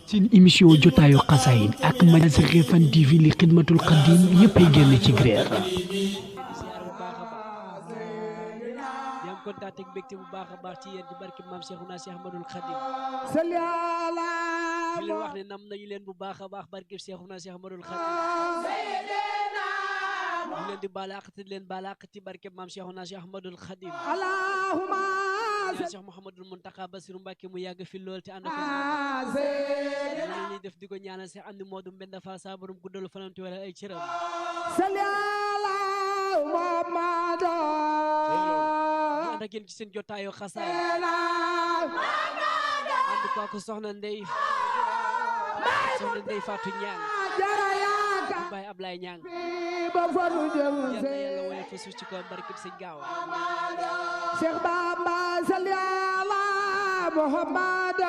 seen émission jotaayu xasaayid ak Majalis Refane TV li xidmatul xadim yëppay génn ci grève kontaan ak mbégte bu baax a baax ci yéen ci barke maam Cheikhouna Cheikh Ahmadoul Khadim salli ala di leen wax ne nam nañu leen bu baax a baax barke Cheikhouna Cheikh Ahmadoul Khadim di leen di balaax di leen balaax ci barke maam Cheikhouna Cheikh Ahmadoul Khadim allahumma ya Cheikh Mouhamadul Mountakha Bassirou Mbacké mu yàgg fi lool te ànd ko ñuy def di ko ñaanal Cheikh Andi Modou Mbenda Fall sa borom guddalu fanam te wala ay cëram salli ala Muhammad ànd ak yéen ci seen jotaayu xasaay ànd ko ak soxna Ndey Fatou Ñang Baye Ablaye Ñang yàlla woye fa suuf ci ko barkib sëñ Gaawa Cheikh Bamba salli ala Muhammad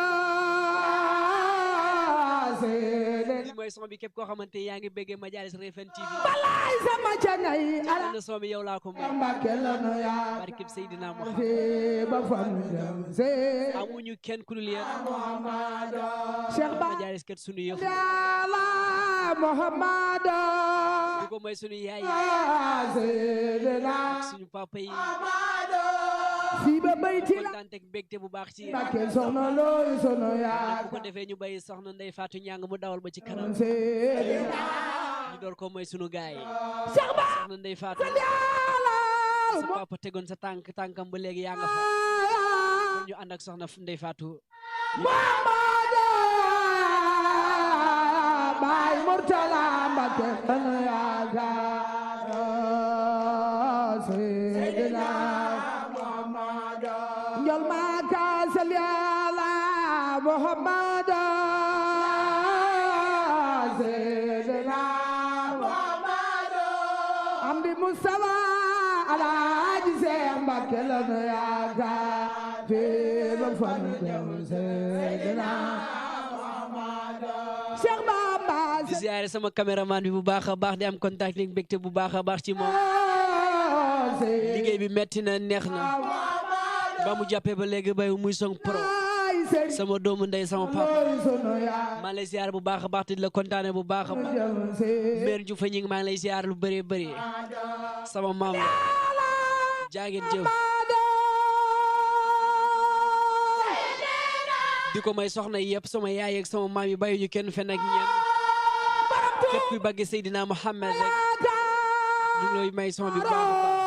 li mooy son bi képp koo xamante yaa ngi béggee Majalis Refane TV balay sama canay ala na son bi yow laa ko may barkib Seydina Muhammad amuñu kenn ku dul yéen Cheikh Bamba Majalis kat sunu yëf ala Muhammad di ko may sunu yaay suñu papa yi fi ba bayti la kontaan ak mbégte bu baax ci Mbacké soxna looy sono yaa bu ko defee ñu bàyyi soxna Ndey Fatou Ñang mu dawal ba ci kanam ñu door ko mooy sunu gaay Cheikh Ba soxna Ndey Fatou sa papa tegoon sa tànkam ba léegi yaa nga fa kon ñu ànd ak soxna Ndey Fatou Baay Murtala Mbacké sono yaa Seydina Muhammad njol Maka salli ala Muhammad Seydina Muhammad amdi Mustafa Alaaji Seex Mbacké lanu yaakaar fi ba fan dem Seydina Muhammad Cheikh Bamba di ziare sama caméraman bi bu baax a baax di am contact ak mbégte bu baax a baax ci moom liggéey bi metti na neex na ba mu jàppee ba léegi bay muy song pro sama doomu ndey sama papa maa ngi lay ziare bu baax a baax te di la kontaane bu baax a baax mère Diouf ñi ngi maa ngi lay ziare lu bëree bëri sama maam la jaageen jëf di ko may soxna yëpp sama yaay ak sama maam yi bàyyi ñu kenn fen ak ñeen képp kuy bagge Seydina Muhammad rek ñu ngi lay may son bi bu baax a baax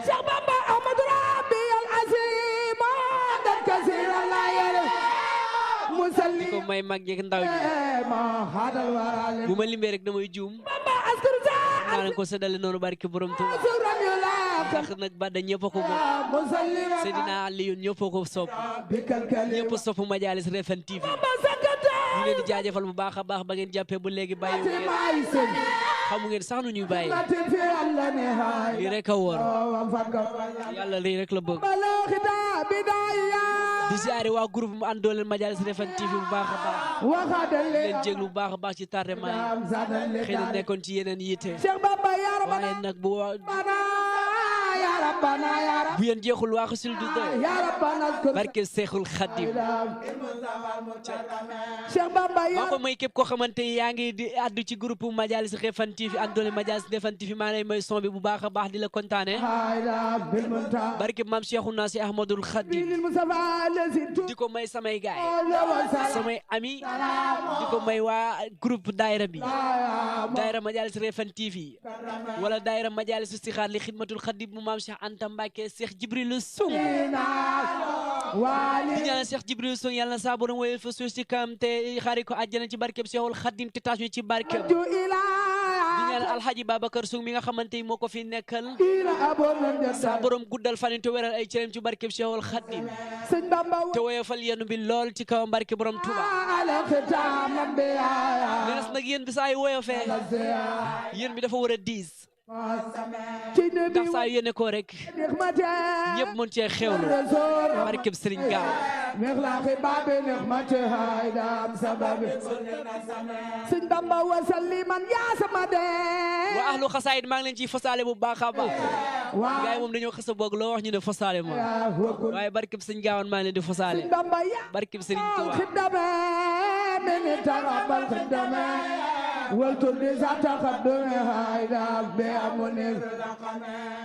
Cheikh Bamba Ahmadou Rabbi al Azim dan kasira la yare musalli ko may mag yeeg ndaw ñi bu ma limbee rek damay juum Bamba askurza naa leen ko séddale noonu barki borom Tuuba ndax nag Bada ñëpp a ko moom Seydina Aliyun ñëpp a ko sopp ñëpp a sopp Majalis Refane TV ñu leen di jaajëfal bu baax a baax ba ngeen jàppee bu léegi bàyyi ngeen xamu ngeen sax nu ñuy bàyyi lii rek a wóor yàlla lii rek la bëgg di ziare waa groupe mu àndoo leen Majalis Refane TV bu baax a baax leen jéglu bu baax a baax ci tardement yi xëy na nekkoon ci yeneen yitte waaye nag bu yéen jeexul waaxu sil du doy barke Seexul Xadim maa ko may képp koo xamante yaa ngi di addu ci groupe Majalis Refane TV àndoole Majalis Refane TV maa lay may son bi bu baax a baax di la kontaane barke maam Cheikhouna Cheikh Ahmadoul Khadim di ko may samay gaay samay ami di ko may waa groupe daayira bi daayira Majalis Refane TV wala daayira Majalis Istixaar li xidmatul Khadim mu maam Cheikh Anta Mbacké Cheikh Jibril Sung di ñaanal Cheikh Jibril Sung yàlla na saa borom wéyal fa suuf ci kam te xaari ko àjjana ci barkeb Cheikhul Khadim te taas ñu ci barkeb di ñaanal Alhaji Babacar Sung mi nga xamante ni moo ko fi nekkal saa borom guddal fan te weral ay cëram ci barkeb Cheikhul Khadim te woyofal yenu bi lool ci kaw barke borom Touba lees nag yéen bi saa yu woyofee yéen bi dafa war a diis ndax saa yéene ko rek ñëpp mën cee xewlu barkeb Serigne Gaaw Sëñ Bamba wasalliman yaa sama de waa ahlu xasaayid maa ngi leen ciy fasaale bu baax a baax gaay moom dañoo xës a boog loo wax ñu ne fasaale moom waaye barkeb Sëñ Gaawan maa ngi leen di fasaale barkeb Serigne Touba والتردي تقدمها إلى بأمنير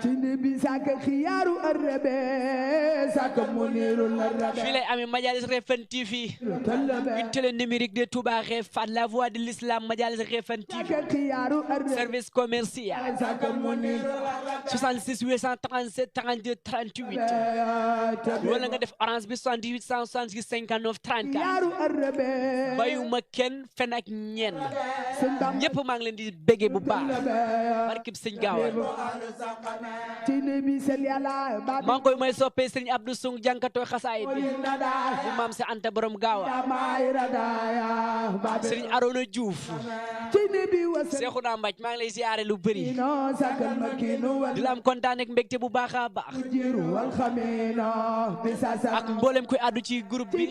تنبي ساك خيار الربي ساك منير الربي fii lay amee Majalis Refane TV une télé numérique de Touba Refane la voix de l'islam Majalis Refane TV service commercial 66 837 32 38 wala nga def orange bi 78 170 59 34 bayuma kenn fen ak ñenn ñëpp maa ngi leen di béggee bu baax barkib Sëñ Gaawan maa ngi koy may soppee Sëriñ Abdou Sung jànkatoo xasaayid bi bu maam si Anta borom Gaawa Sëriñ Arona Diouf Seexuna Mbaj maa ngi lay ziyaare lu bëri di la am kontaan ak mbégte bu baax a baax ak mboolem kuy àddu ci groupe bi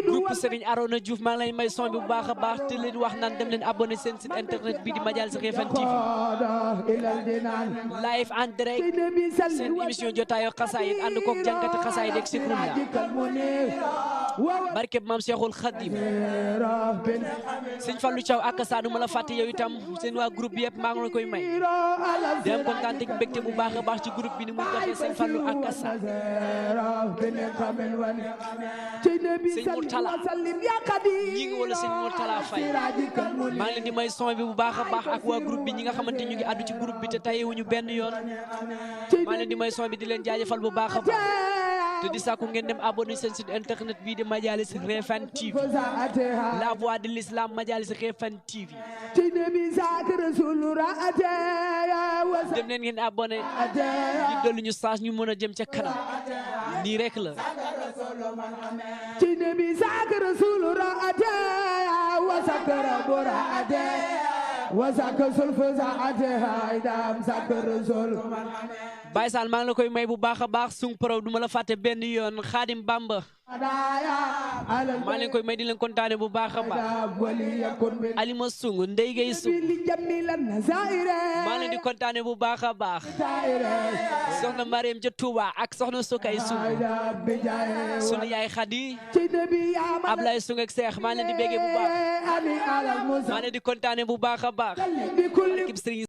groupe Sëriñ Arona Diouf maa ngi lay may son bi bu baax a baax te leen wax naan dem leen abonné seen site internet bi di Majalis Refane TV live en direct seen émission jotaayu xasaayid ànd koog jànkati xasaayid ak Zikrullah barkeb maam Cheikhul Khadim sëñ Fallou Thiaw ak Saadu ma la fàtte yow itam seen waa groupe bi yëpp maa ngi la koy may di am kontaan ak mbégte bu baax a baax ci groupe bi ni mu doxee sëñ Fallou ak Saadu sëñ Mourtala ñi ngi wala sëñ Mourtala Faye maa ngi leen di may son bi bu baax a baax ak waa groupe bi ñi nga xamante ñu ngi àddu ci groupe bi te tayewuñu benn yoon maa leen di may son bi di leen jaajëfal bu baax a baax te di sàkku ngeen dem abonné seen site internet bii di Majalis Refane TV la voix de l'islam Majalis Refane TV dem leen ngeen abonné di dollu ñu saas ñu mën a jëm ca kanam nii rek la Baye Sall maa ngi la koy may bu baax a baax sung pro du ma la fàtte benn yoon Xaadim Bamba maa leen koy may di leen kontaane bu baax a baax Alima Sung Ndey Gay Sung maa leen di kontaane bu baax a baax soxna Mariam ja Touba ak soxna Sokay Sung sunu yaay Xadi Ablaye Sung ak Seex maa leen di béggee bu baax maa leen di kontaane bu baax a baax